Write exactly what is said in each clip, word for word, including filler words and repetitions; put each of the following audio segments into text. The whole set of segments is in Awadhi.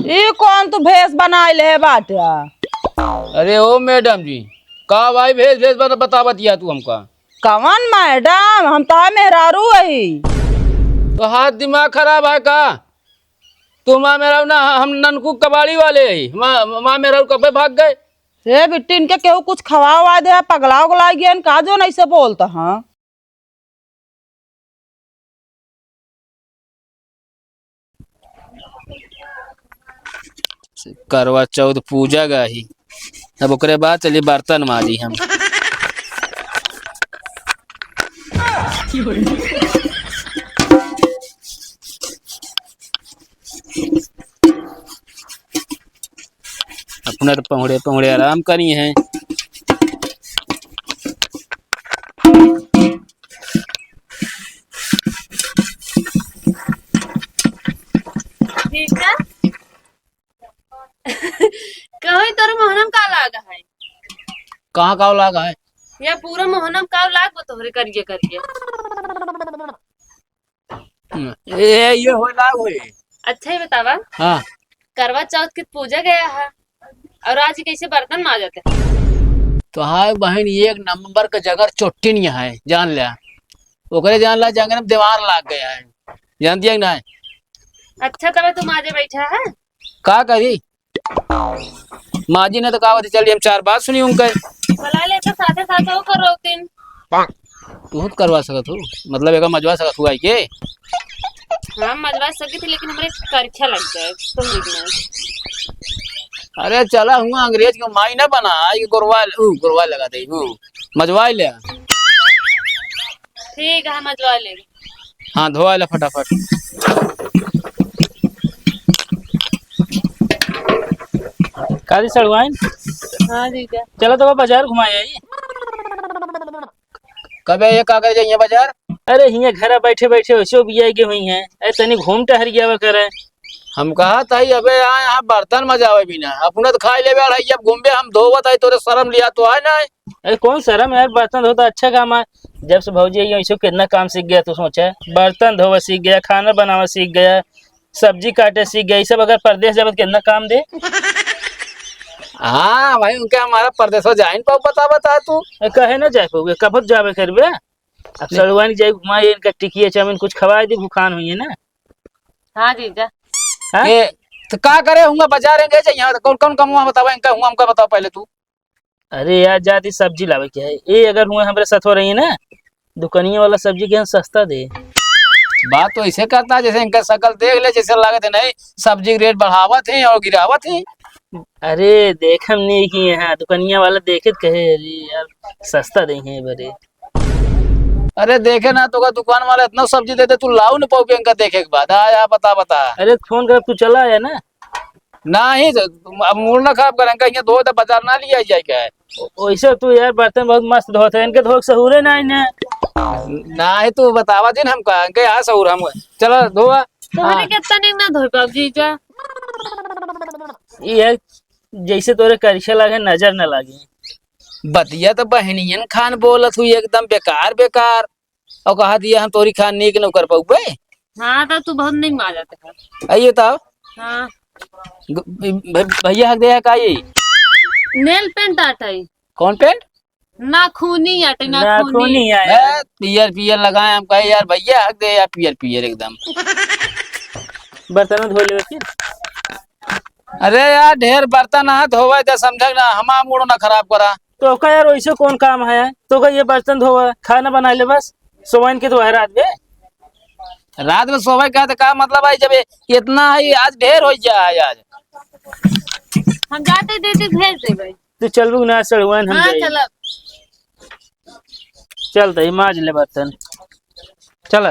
ई कौन तू भेष बनाइ ले बाटे? अरे ओ मैडम जी, का भाई भेष, भेष बता, बतावत या तू हमका? कवन मैडम? हम तोहार मेहरारू हई। तोहार दिमाग खराब है का? तू हमार मेहरारू ना, हम ननकू कबाड़ी वाले हई। हमार, हमार मेहरारू कब्बे भाग गए। हे बिट्टी, इनके केहू कुछ खवा उवा दे, पगला उगला गया का जौन ऐसे बोलत ह? करवा चौथ पूजा गही, अब ओकरे बाद चली बर्तन माजी हम। अपना तो पहुड़े पहुड़े आराम करी हैं। ठीक है। कहो, तोरे मोहनम का लाग है? कहाँ का लाग है? या पूरा मोहनम का लाग बा तोहरे करिए करिए। ए, ये होए ना होए। अच्छा ही बतावा। हाँ। करवा चौथ के पूजा गया है और आज कैसे बर्तन माजत है? तो हाँ बहन, एक नंबर का जगर चोट्टी नहीं है, जान लिया। ओकरे जान ला जंगल में दीवार लाग गया है, जानती है कि नहीं? अच्छा, तबे तू माजे बैठा है? का करी? माजी ने तो कहा थी, चलिए हम चार बात सुनी उनके। बुला ले तो साथे साथ वो करो तीन। तू खुद करवा सकत हो, मतलब एका मजवा सकत हो आई के? हाँ, मजवा सकती थी, लेकिन हमरे करछा लग जाए, तुम भी नहीं। अरे चला हुआ अंग्रेज के माई ना बना, आई के गोरवा, ऊ, गोरवा लगा दे, ऊ, मजवा ले। ठीक है, मजवा ले। हाँ, धोआ ले फटाफट। का जी सड़वाइन? हाँ जीजा। चलो तो बाजार घुमाए आई। कबे ये का करे जाइए बाजार? अरे हियाँ घरा बैठे बैठे वैसे बिया के हुई हैं। अरे तनी घूम टहर गया करे। हम कहा था ही अबे यहाँ, यहाँ बर्तन मजावे भी ना। अपना तो खाई लेबे अढ़ाई, अब घूमबे हम धोवत है, तोरे शर्म लिया तो है ना। अरे कौन शर्म यार, बर्तन धोता अच्छा काम है। जब से भौजी आई ऐसे कितना काम सीख गया तू सोचा, बर्तन धोवा सीख गया, खाना बनावा सीख गया, सब्जी काटे सीख गया, ये सब अगर परदेस जाबे तो कितना काम दे। हाँ भाई, उनके हमारा परदेसवा जाए न पाऊ, बता, बता तू। ए, कहे ना जाए पाऊगे, कब जाबे करबे? अब ए- सड़ुआइन जाए घुमाए, इनका टिकिया चाउमीन कुछ खवाए दी, भूखान हुई है ना। हाँ जीजा। हाँ? ए, तो का करे हुआ बाजार में गए जाइए, तो कौन, कौन कमुआ बतावा इनका, हुआ हमका बताओ पहले तू। अरे यार, जाती सब्जी लावे के है। ए, अगर हुए हमरे साथ हो रही है ना, दुकनिया वाला सब्जी के यहाँ सस्ता दे। बात तो ऐसे करता है, जैसे इनका शकल देख ले, जैसे लागत है नहीं, सब्जी के रेट बढ़ावत है और गिरावत है। अरे, देखम नहीं कि यहाँ दुकनिया वाला देखे त कहे, "अरे यार, सस्ता दे हैं बरे।" अरे देखे ना, तो का दुकान वाला इतना सब्जी देते, तू लाऊ न पाऊ इनका देखे के बाद। आ, आ, बता, बता। अरे, फोन कर, तू चला आया ना। नाही, तो अब मूड ना खराब करें, कहीं धो दे, बाजार ना लिया जाए क्या है? ओ-, वैसे तू यार बर्तन बहुत मस्त धोत है, इनके धोक सहूरे ना है ना। नाही, तू बतावा दिन हमका, इनके यहाँ सहूर हम, चलो धोआ। तोहरे हाँ। के तनी ना धोई बाबू जीजा। ये है, जैसे तोरे करिछे लागे, नजर ना लागे। बतिया तो बहनियन खान बोलत हुई, एकदम बेकार, बेकार। और कहा दिया हम तोरी खान नीक न कर पाऊ बे। हाँ, तो तू बहुत नहीं माजत है। आइए तो। हाँ। ग-, भ-, भैया हक दे है का ये? नेल पेंट आटा है। कौन पेंट? नाखूनी आटे, नाखूनी। नाखूनी आए। ए, पियर पियर लगाए हम कहे यार भैया हक दे यार, पियर पियर एकदम। बर्तन धो लेवे फिर। अरे यार, ढेर बर्तन है, धोवे दे, समझे ना, हमार मूड ना खराब करा। तो का यार, वैसे कौन काम है यार? तो का ये बर्तन धोवे, खाना बना ले बस, सोवाइन के तो है रात में। रात में सोवे का तो का मतलब है, जब ये इतना है, आज ढेर हो गया है आज। हम जाते दीदी भेज देबे। तू चलबू ना सड़ुआइन, हम हाँ, जाई। चलब। चल त, ई माज ले बर्तन। चल।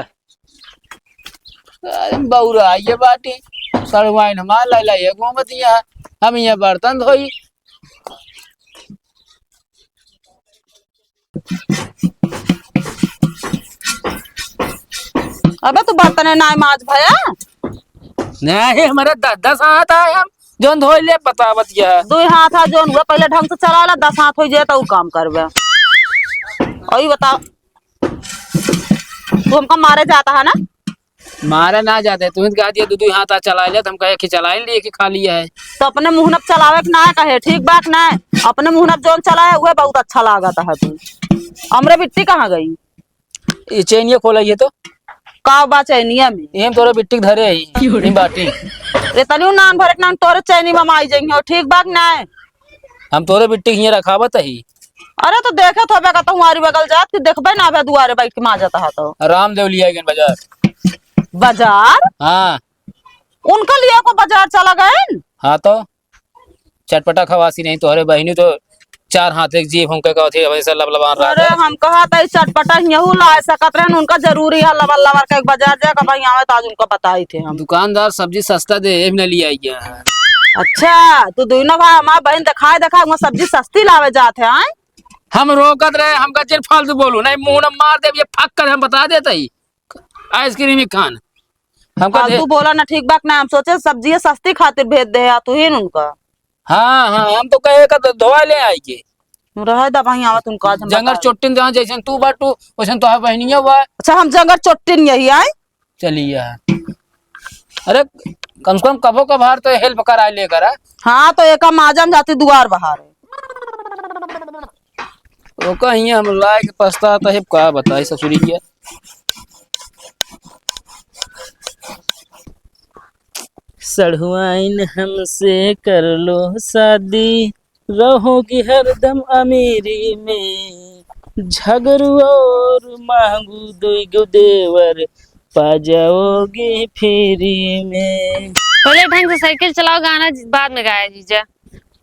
अरे बौरा, ये बाटी सड़वाइन हमार लाई लाई, ये घूमत यहाँ, हम यहाँ बर्तन धोई। अबे तू बर्तन ना माज भया? नहीं, हमारा दस, दस हाथ आए हम, जौन धोई ले बतावत या। दो हाथ आ जौन हुआ, पहले ढंग से चला ला, दस हाथ हो जाए तो उ काम करबे। और ये बताओ, तू हमका मारे जाता है ना? मारे ना जाते, तुहिन कहा दिया, दू दू हाथ आ चलाइ ले, त हम कहे कि चलाइ लिए कि खा लिया है। तो अपने मुँह नप चलावे के ना कहे, ठीक बात ना। अपने मुँह नप जौन चलाए, उहे बहुत अच्छा लागत है तू। हमरे बिट्टी कहाँ गई? ये चैनिया खोला ये तो। का बा चैनिया में? ये हम तोरे बिट्टी के धरे ही, ये बाटी। ये तनियो नान भरे के नान तोरे चैनी में माई जइहो, ठीक बात ना। हम तोरे बिट्टी के हियाँ रखावत ही। अरे तो देखे तो हबे का तुम्हारी बगल जात कि देखबे ना बे दुआरे बैठ के माजत हा तो। रामदेव लिया गन बाजार। बाजार? हाँ। उनका लिए को बाजार चला गए? हाँ तो चटपटा खवासी नहीं तोहरे बहिनी तो चार हाथ एक जीभ हमके कहत ही, अब ऐसा लबलबान रहा अरे था। हम कहा था चटपटा यहू ला सकत रहन, उनका जरूरी है लबर लबर का एक बाजार जाए, कब आवे तो आज उनका बताई थे हम। दुकानदार सब्जी सस्ता दे, ये भी ना लिया गया है। अच्छा, तू दोनों भाई हमार बहन दिखाए देखा, वहाँ सब्जी सस्ती लावे जात है, आए? हम रोकत रहे, हमका जिन फालतू बोलू, नहीं मुंह न मार दे, ये फक कर हम बता देते ही। आइसक्रीम ही खान। हमका दे फालतू बोला ना, ठीक बात ना, हम सोचे सब्जी सस्ती खातिर भेज दे, आ तू ही उनका। हाँ, हाँ, हम तो कहे का तो धोआ ले आई के। रहे दा भाई, आवत उनका आज हम जंगर बता चोट्टिन जहाँ जैसन तू बाटू, वैसन तो है बहनिया हुआ। अच्छा, हम जंगर चोट्टिन यही आए? चलिए। अरे, कम से कम कभो कभार तो हेल्प कराए लेकर आ। हाँ, तो एका माजम जाती दुआर बहार है। ओका हियाँ हम लाए के पछता तो है, का बताई ससुरी के। सढ़ुआइन हमसे कर लो शादी, रहोगी हरदम अमीरी में, झगरू और मांगू दुई गो देवर, पा जाओगी फ्री में। पहले ढंग से साइकिल चलाओ, गाना ज-, बाद में गाया जीजा।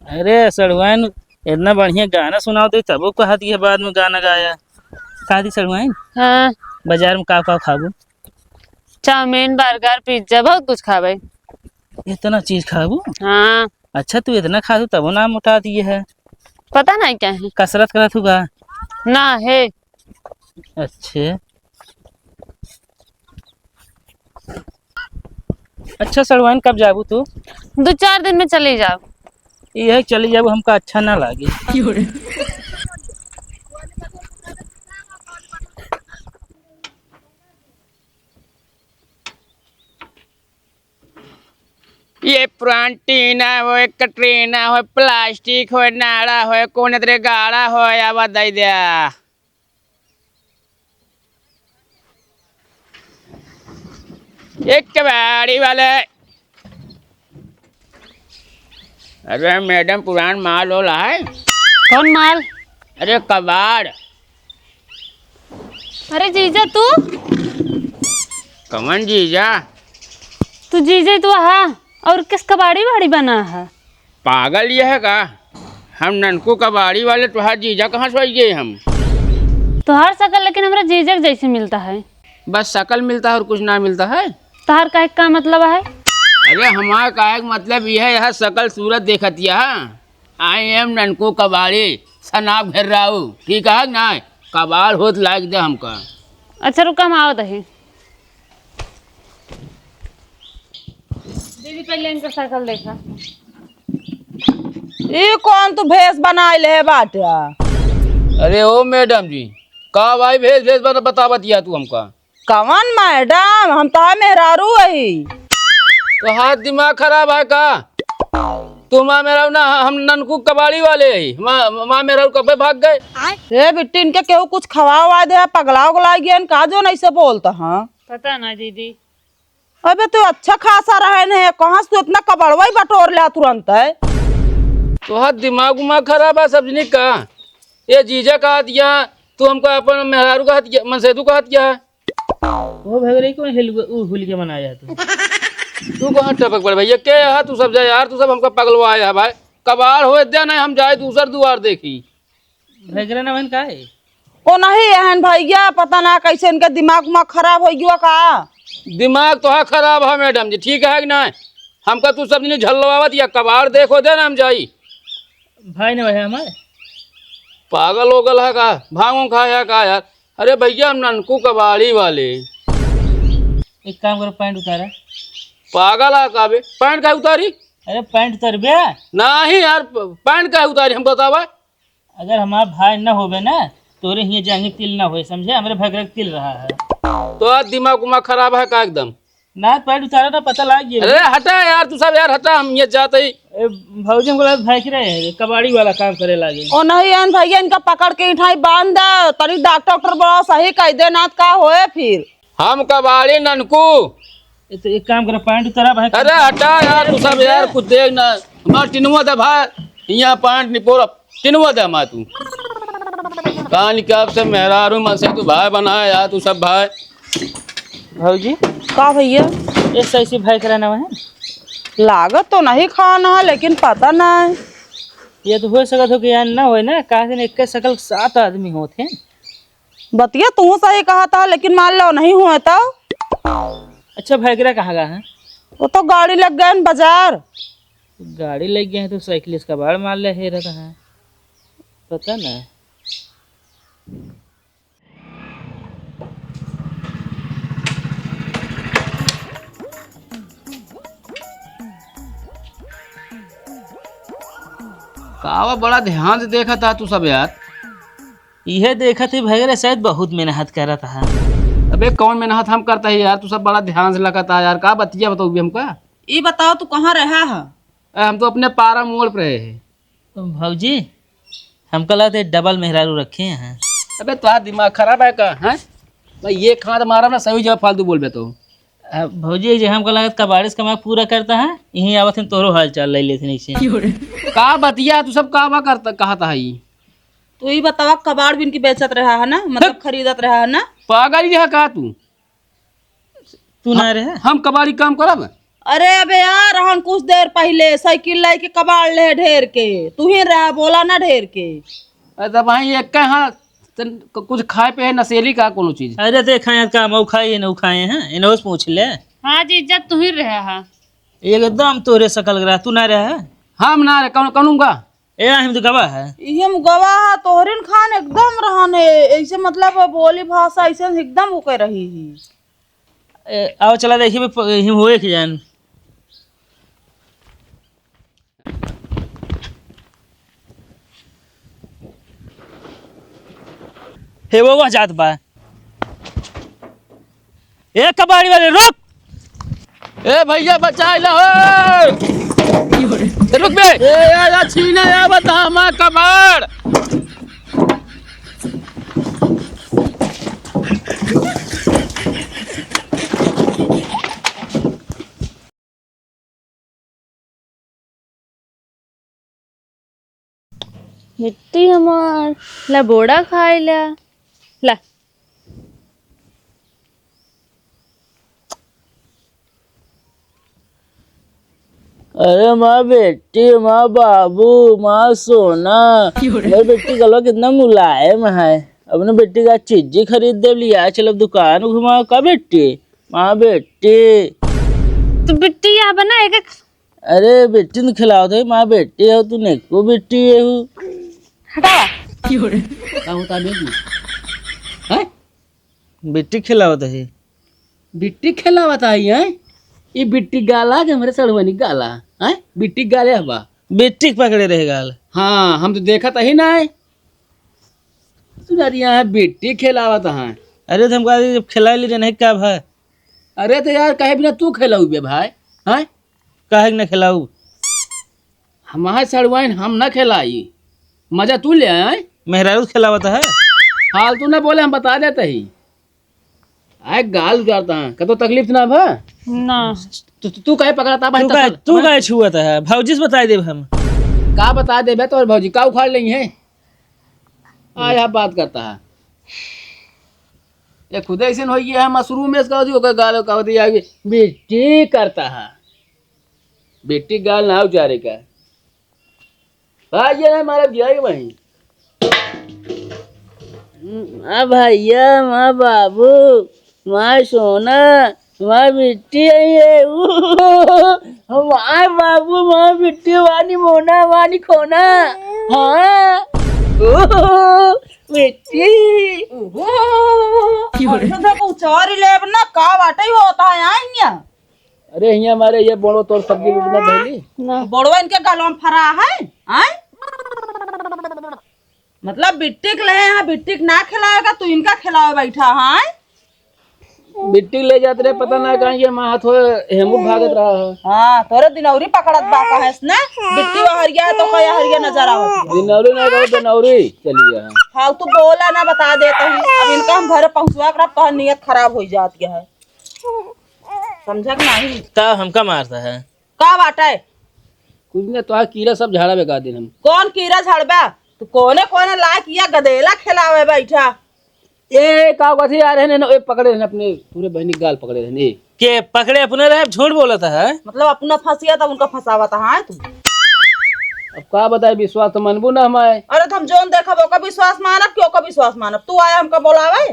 अरे सड़ुआइन, इतना बढ़िया गाना सुनाओ तो तबो कहत ये बाद में गाना गाया। कहा थी सड़ुआइन? हाँ। बाजार में का का खाबू? चाउमीन, बर्गर, पिज्जा, बहुत कुछ खाबे। इतना चीज खाबू? हाँ। अच्छा, तू इतना खा तू तबो ना मोटा दिए है। पता नहीं क्या है। कसरत करत हुआ? ना है। अच्छे। अच्छा सड़ुआइन, कब जाबू तू? दो चार दिन में चली जाओ। यह चली जाबू, हमका अच्छा ना लागे। ये पुरान टीना होय, कटरीना होय, प्लास्टिक होय, नाड़ा होय, कौन तेरे गाड़ा होय, आवा दई द्या। एक कबाड़ी वाले। अरे मैडम, पुरान माल होला है। कौन माल? अरे कबाड़। अरे जीजा तू? कौन जीजा? तू जीजा ही तो हा, और किस कबाड़ी वाड़ी बना है? पागल ये है का? हम ननकू कबाड़ी वाले, तुहार जीजा कहाँ से होइगे हम? तुहार शकल लेकिन हमरा जीजा के जैसे मिलता है। बस शकल मिलता है और कुछ ना मिलता है? तुहार कहे का मतलब है? अरे हमार कहे का मतलब ये है, यह शकल सूरत देखत यह। I am ननकू कबाड़ी, सनाब घेर्राऊ, ठीक है कि नाहीं? कबाड़ होत लाइक दे हमका। अच्छा रुका, हम आवत ही। दीदी, पहले इनका शकल देखा। ई कौन तू भेष बनाए ले बाटा? अरे ओ मैडम जी, का भाई भेष, भेष बता-, बतावत या तू हमका? कवन मैडम? हम तोहार मेहरारू हई। तोहार दिमाग खराब है का? तू हमार मेहरारू ना, हम ननकू कबाड़ी वाले हई। हमार, हमार मेहरारू कबे भाग गए? ए बिट्टी, इनके केहू कुछ खवा उवा दे, पगला उगला गए का जौन ऐसे बोलत हैं? पता ना दीदी। अबे तू अच्छा खासा रहे न है, कहाँ से तू इतना कबड़वा ही बटोर ल्या तुरंत है? तोहार दिमाग उमाग खराब है सब्जनी का? ये जीजा कहा दिया, तू हमका अपन मेहरारू कहा दिया, मनसेदू कहा दिया है। वो भगरे कौन हिल, ऊ हुल के बनाया तू? तू कहाँ टपक पड़ भैया? के है तू सब जा यार, तू सब हमका पगलवाया है भाई। कबाड़ होए दे ना, हम जाए दूसर दुआर देखी। भगरे ना बहन का है? ओ नहीं एहन भैया, पता ना कैसे इनका दिमाग उमाग खराब होइ गया का। दिमाग तोहार खराब है मैडम जी, ठीक है कि नहीं? हमका तू सब जनी झल्लवावत या कबाड़ देखो दे ना हम जाई। भाई ना भाई हमारे। पागल हो गल है का? भांग उंग खाया का यार? अरे भैया हम ननकू कबाड़ी वाले। एक काम करो, पैंट उतारा। पागल है का बे? पैंट काहे उतारी? अरे पैंट उतार बे। नहीं यार, प-, पैंट काहे उतारी हम बतावा? अगर हमार भाई न होबे ना, तोरे हियाँ जांघी तिल ना होए, समझे? हमरे भगरे के तिल रहा है। तो आज दिमाग उमाग खराब है का एकदम? नाथ पैंट उतारा ना, पता लाग गया। अरे हटा यार, तू सब यार हटा, हम ये जाते ही। ए, भौजी हमको लगा भाई के रहे हैं, कबाड़ी वाला काम करे लागे। ओ नहीं यार भैया, इनका पकड़ के इठाई बांध दे, तनी डॉक्टर, डॉक्टर बड़ा सही कह दे, नाथ का होए फिर। हम कबाड़ी ननकू। ए, तो एक काम करो, पैंट उतारा भाई। अरे हटा यार, तू सब यार कुछ देख ना, हमार टिनुआ दे भाई, यहाँ पैंट निपोर, टिनुआ दे हमार तू। कहानी के आपसे मेहरारू मन से तू भाई बनाए यार, तू सब भाई। भौजी। का भैया? ये सही से भाई करा ना है? लागत तो नहीं खाना है, लेकिन पता नहीं। ये तो हो सकत हो कि यार ना होए ना, काहे से इक्के सकल सात आदमी होत हैं। बतिया तू सही कहा था, लेकिन मान लो नहीं हुए तो। अच्छा, भाई करा कहाँ गया है? वो तो गाड़ी लग गए हैं बाजार। गाड़ी लग गए हैं तो साइकिल इसका बाढ़ मार ले है रहता है, पता ना। कावा बड़ा ध्यान से देखत हा तू सब यार। इहे देखत ही भैया शायद बहुत मेहनत करत हा। अबे कौन मेहनत हम करता है यार, तू सब बड़ा ध्यान से लगत हा यार। का बतिया बताऊ भी हमका? ई बताओ तू कहाँ रहा हा? अ, हम तो अपने पारा मोड़ पे रहे हैं। भौजी, हमका लगता है डबल मेहरारू रखे हैं। अबे तोहार दिमाग खराब है का, हैं? भाई ये खांद मारा ना, सही जगह फालतू बोलबे तो। अ, भौजी, एक जगह हमका लगता कबाड़िस का मैं पूरा करता है, यहीं आवत हैं तोरो हाल चाल ले लेते नहीं से। का बतिया तू सब का बा करता, कहता है ई? तू ही बतावा, कबाड़ बिन की बेचत रहा है ना, मतलब हट। खरीदत रहा है ना? पागल ही है का तू? तू ना हम, रहे? हम कबाड़ी काम करब? अरे अबे यार, हम कुछ देर पहिले साइकिल लेके कबाड़ ले ढेर के, तू ही रहा, बोला ना ढेर के। अरे तब भाई एक का हाँ, तन क-, कुछ खाए पे है नशेली का कोनो चीज? अरे ते खाए का, मऊ खाए, इन्हों खाए हैं, इन्हों से पूछ ले। हाँ जीजा, तू ही रहा है। एकदम तोरे सकल रहा, तू ना रहा? हम ना रहे, कौन, कौन का? ए, हम तो गवा है। इहे मुगवा है, तोहरिन खान एकदम रहन है, ऐसे मतलब बोली भाषा ऐसे एकदम ओके रही ही। ए, आओ चला देखी बे, प-, हिम होए के जान। हे वो, वो जात बा। ए कबाड़ी वाले, रुक। ए भैया, बचाई ला हो। ए, रुक बे। ए, ए, ए, छीना, ए, बता, हमार कबाड़। बिट्टी हमार, ला बोड़ा खाए ला, ला। अरे माँ बिट्टी, माँ बाबू, माँ सोना, मेरी बिट्टी गलवा कितना मुलायम है। अपने बिट्टी का चीजी खरीद दे लिया, चल अब दुकान घुमा का बिट्टी। माँ बिट्टी। तो बिट्टी यहाँ बना एक, एक। अरे बिट्टी न खिलाओ दे, माँ बिट्टी हो, तू नेको बिट्टी है हूँ। हटावा। का होता है बेटी? हैं? बिट्टी खिलावत है। बिट्टी खिलावत है, हैं? ये बिट्टी गाला के हमरे सड़वनी गाला, हैं? बिट्टी गाले हवा। बिट्टी के पकड़े रहे गाल। हाँ, हम तो देखत ही ना है। तू यार यहाँ बिट्टी खिलावत है। अरे तो हम कहा जब खिला ली नहीं का भाई? अरे तो यार कहे बिना तू खिलाऊ बे भाई, हैं? काहे के ना खिलाऊ? हमारे सड़वाइन हम ना खिलाई, मजा तू ले आए। मेहरारू खिलावत है। फालतू ना बोले, हम बता देते ही। आए गाल उजारता है, कतो तकलीफ ना भा? ना। तू, तू, तू काहे पकड़ता भाई? तू काहे, तू काहे छुअत है? भौजी से बताई देब हम। का बता देबे तोर भौजी, का उखाड़ लेंगे? आए आप बात करता है। ये खुद ऐसे हो गया है, मशरूम में इसका होती, ओकर गाल का होती, आगे बिट्टी करता है। बिट्टी गाल ना उजारे का। भाई, ये ना मारा गया ही वहीं। माँ भैया, माँ बाबू, माँ सोना, माँ बिट्टी आई है। ऊ, माँ बाबू, माँ बिट्टी, वानी मोना, वानी खोना। हाँ। ऊ, बिट्टी। ओहो। ऐसे तो कुछ और ही लेब ना, का बाटे ही होता है यहाँ। अरे हियाँ मारे ये बोड़ो तोर सब्जी उतना धैली। ना। बोड़वा इनके गलवा में फरा है, आय? मतलब बिट्टी के ले यहाँ बिट्टी के ना खिलावेगा, तू इनका खिलावे बैठा है? बिट्टी ले जात रहे, पता ना कहाँ ये माँ हाथ हो, हेमू भागत रहा है। हाँ, तोरे दिनौरी पकड़त बा कहेस ना, बिट्टी वहरिया है तो कया हरिया नजर आवत है। दिनौरी ना कहो, दिनौरी चली है। हाँ, तू बोला ना, बता देते ही। अब इनका हम घर पहुँचवा कर, अब तोहर नियत खराब हो जात है। समझा कि नहीं? तब हमका मारता है। का बाटे? कुछ ना, तोहार कीड़ा सब झाड़ा बेकार दिन हम। कौन कीड़ा झाड़बा? तू कोने कोने लायक या गदेला खिलावे बैठा। ए, का कथी आ रहे ने, ए, पकड़े रहने अपने पूरे बहनी गाल पकड़े रहने। के पकड़े अपने रहे, झूठ बोलत है। मतलब अपना फंसिया तब उनका फंसावत है तू। अब का बताए, विश्वास तो मनबू ना हमारे। अरे तो हम जोन देखब ओका विश्वास मानब कि ओका विश्वास मानब? तू आया हमका बोलावे।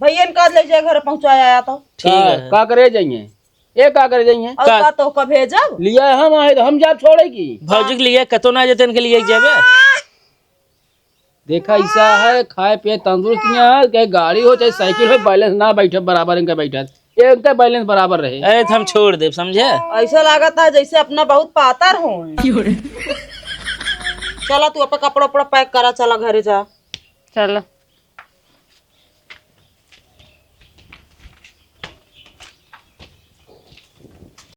भैया इनका ले जाए घर पहुँचाया आया तो। ठीक का, है। का करे जाइए? ए, का करे जाइए? और का? का तो का भेजब? लिया हम आए तो हम जाब छोड़े की? भौजी के लिए कतो ना जेते इनके लिए जाबे। देखा ऐसा है, खाए पिए तंदुरुस्त यहाँ, चाहे गाड़ी हो चाहे साइकिल हो, बैलेंस ना बैठे बराबर इनका बैठे, ये इनका बैलेंस बराबर रहे। अरे तो हम छोड़ देब, समझे? ऐसा लागत है जैसे अपना बहुत पातर हो। चला तू अपन कपड़ा उपड़ा पैक करा, चला घरे जा। चल।